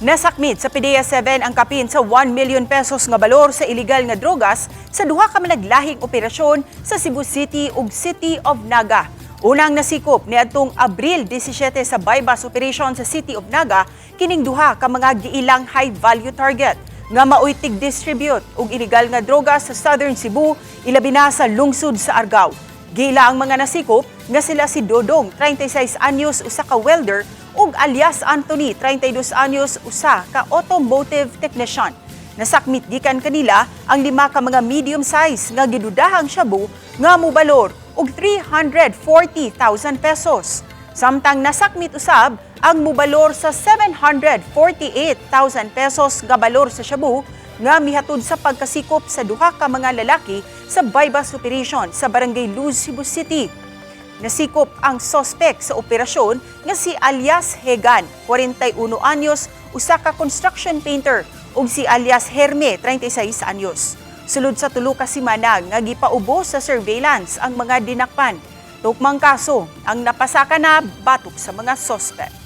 Nasakmit sa PDEA 7 ang kapin sa 1 million pesos nga balor sa illegal nga drogas sa duha ka managlahing operasyon sa Cebu City ug City of Naga. Unang nasikop niadtong Abril 17 sa buy-bust operation sa City of Naga kining duha ka mga giilang high value target nga maoy tig-distribute og illegal nga drogas sa Southern Cebu, ilabi na sa lungsod sa Argao. Giila ang mga nasikop nga sila si Dodong, 36 anyos, usa ka welder, ug alias Anthony, 32 anyos, usa ka automotive technician. Nasakmit gikan kanila ang lima ka mga medium size nga gidudahang shabu nga mobalor og 340,000 pesos. Samtang nasakmit usab ang mobalor sa 748,000 pesos nga balor sa shabu nga mihatod sa pagkasikop sa duha ka mga lalaki sa buy-bust operation sa Barangay Luz, Cebu City. Nasikop ang sospek sa operasyon nga si alias Hegan, 41 anyos, usa ka construction painter, ug si alias Herme, 36 anyos. Sulod sa 3 ka semana nga gipaubos sa surveillance ang mga dinakpan. Tukmang kaso ang napasaka na batok sa mga sospek.